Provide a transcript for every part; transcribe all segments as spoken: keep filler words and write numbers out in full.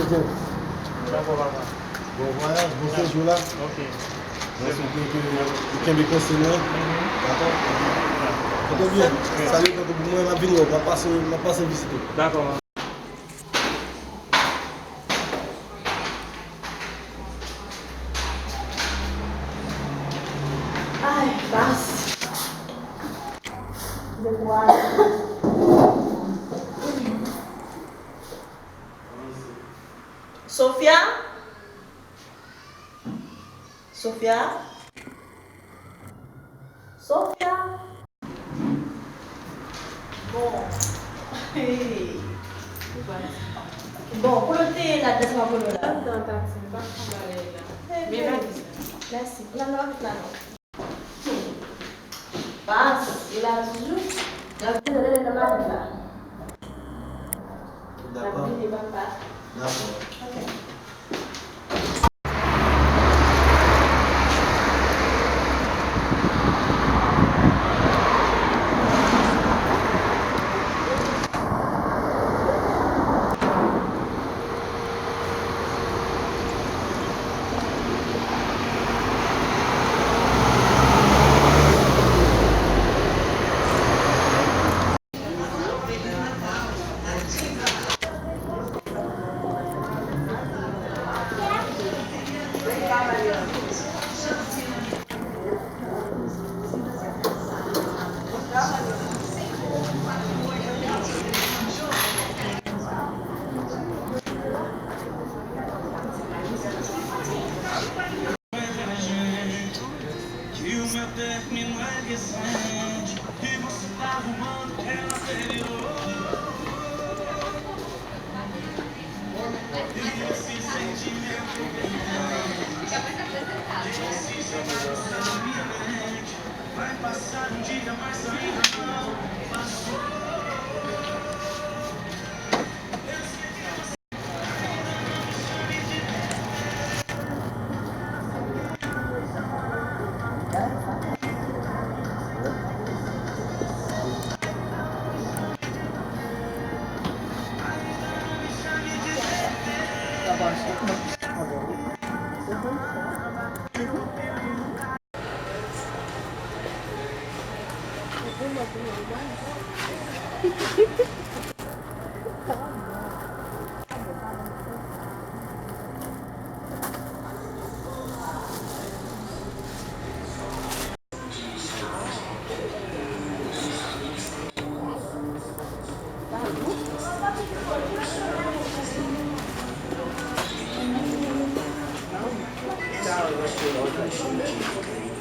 Dakò, papa. Bon vwayaj, bon sejou la. Ok. Mwen swete ke ou kenbe konsiy mwen. Mhm. Dakò? Dakò. Tande byen. Wi. Salye tankou pou mwen, m ap vin wè w, m ap pase, m ap pase vizite w. Dakò, papa. Ay, bas. Dekouraje. Sofia? Sofia? Sofia? Bon. Hey. Bon, kote w te ye la, depi w ap konnen la? Anndan, Tati, m pa t konn bagay la. Men bagay sa. Mèsi. Nan, nan, nan. Bas, li la toujou. N ap vini nan lavi la. N ap vini, papa. Dakò. Ok.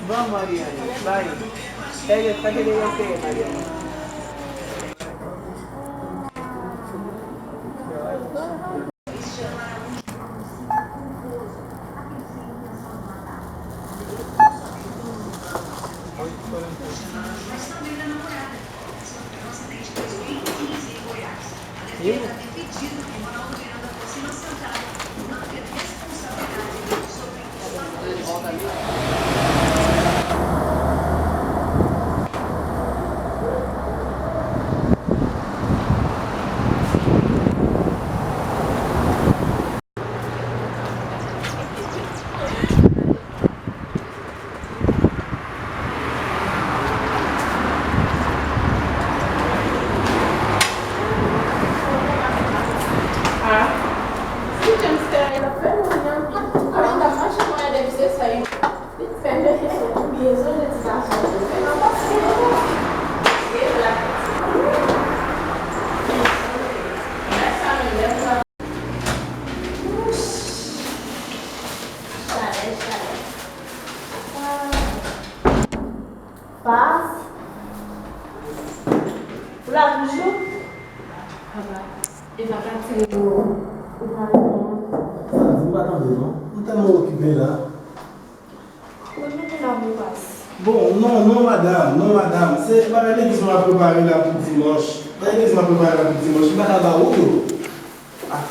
Bon, Mariane, bay. Tèlè, tèlè, tèlè, Mariane. Chalè, chalè. Ah. Pas. Ou la toujou? Papa, e papa ti ou pa la non. Sa di m pa tande non. M tèlman okipe la. Ou mete la pou pas. Bon, non, non, madanm, non, madanm. Se bagay legliz mwen ap prepare la pou dimanch. Bagay legliz mwen ap prepare la pou dimanch. M pa ka ba ou yo. Ah.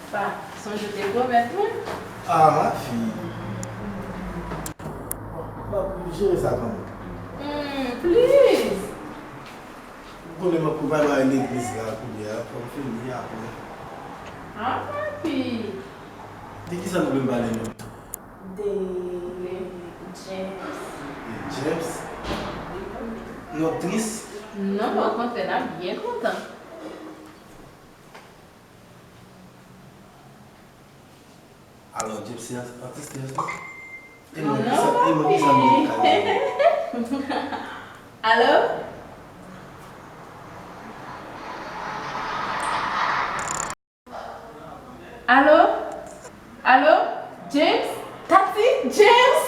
Pa, sonje w te pwomèt mwen. Ah, ma fille. Jere sa kanmenm. Hmm, plis. Ou konnen m ap prepare legliz la kounye a, fò m fini apre. Ah, papi. De kisa nou vle pale menm? De James. De James? Nou ap tris? Non, okontrè, n ap byen kontan. Alò, James se an-, anti strès, non? E mwen, kisa, e mwen, kisa m gen kay la? Alo? Alo? Alo? James? Tati? James?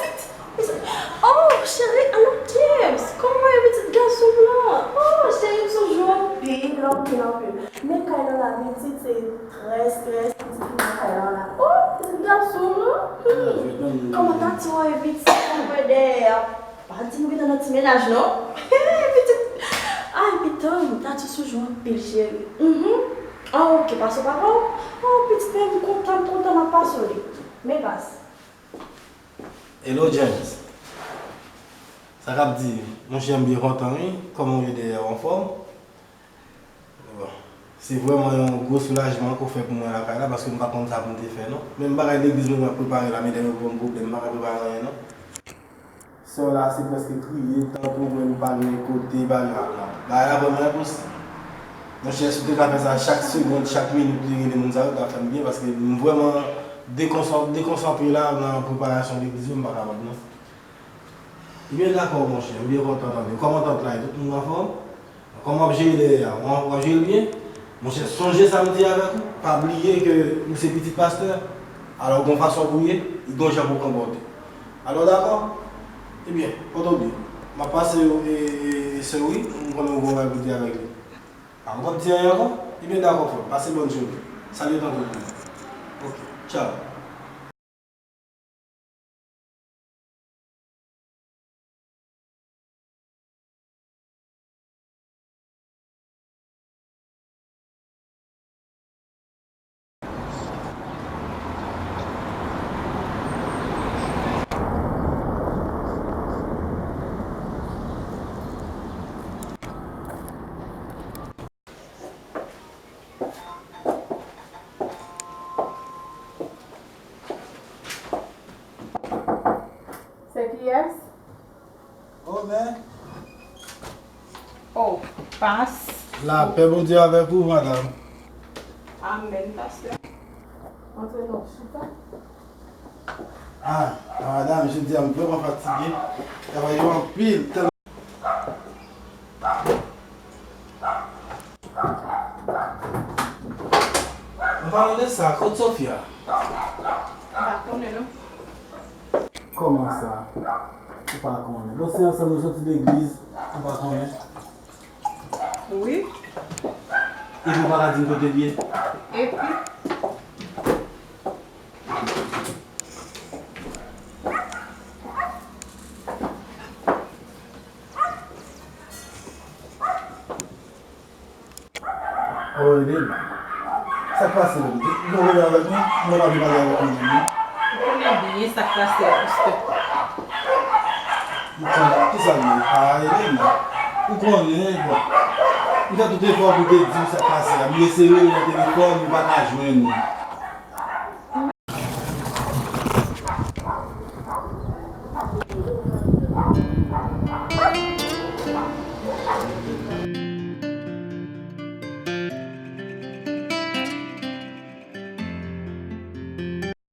Oh, cheri, alo James, kòman w ye pitit gason m lan? Oh, cheri, m sonje w anpil, anpil, anpil. Men kay lan la, pitit, se trè strès, pitit ki nan kay lan la. Oh, pitit gason m lan. Hmm. Kòman Tati w ye pitit? Kòman w ye dèyè? Pa di m gentan nan ti mennaj, non. Pitit. Ay, pitit, Tati sonje w anpil, cheri. Mhm. Ah, ok, pase w papa w. Oh, pitit, men m kontan, m kontan, m ap pase w li. Men pas. Hello, James. Sa k ap di? Monchè, m byen kontan, wi. Kòman w ye dèyè a? W anfòm? Bon. Se vrèman yon gwo soulajman ke w fè pou mwen lakay la, paske m pa konn sa pou m te fè, non. Menm bagay legliz mwen, mwen ap prepare la, medam yo ban m pwoblèm, m pa ka prepare anyen, non. Sè w la, se prèske kriye, tankou mwen, m pa gen kote, pa gen, non. Bagay la vrèman enposib. Monchè, si w te ka fè sa chak segonn, chak minit, li rele moun sa yo, ta fè m byen, paske m vrèman dekonsan-, dekonsantre la nan preparasyon legliz yo, m pa kapab, non. Ebyen, dakò, monchè, m byen kontan tande w. Kòman tant la ye? Tout moun anfòm? Kòman w ap jere dèyè a? W ap, w ap jere l byen? Monchè, sonje sa m di avèk ou. Pa bliye ke ou se pitit pastè. Alò, gon fason pou w ye, gon jan pou w konpòte. Alò, dakò? Ebyen, pote w byen. M ap pase e, e, e sè w, wi. M konnen w gon bagay pou w di avèk li. A, ou p ap di anyen ankò? Ebyen, dakò, frè m. Pase bòn jounen. Salye tante w pou mwen. Ok. Tchao. Se kiyès? Oh, men. Oh, pas. Lapè Bondye avèk ou, madanm. Amèn, pastè. Antre non, chita. Ah, madanm, jodi a m vrèman fatige. Travay yo anpil, tèlman. An palan de sa, kot Sofia? M pa konnen, non. Kòman sa? Ou pa konnen? Bon, se ansanm nou soti legliz, ou pa konnen? Wi. Epi ou pa ka di m kote l ye? Epi? Oh, Eileen. Sa k pase menm? Ou gen pwoblèm avèk mwen? Mwen pa vle pale avèk ou menm, non. Ou konnen byen sa k pase a, pastè. Ou konnen kisa l ye? Ah, Eileen. Ou konnen, bon. M fè tout efò pou te di w sa k pase a. M eseye rele nan telefòn, m pa ka jwenn ou.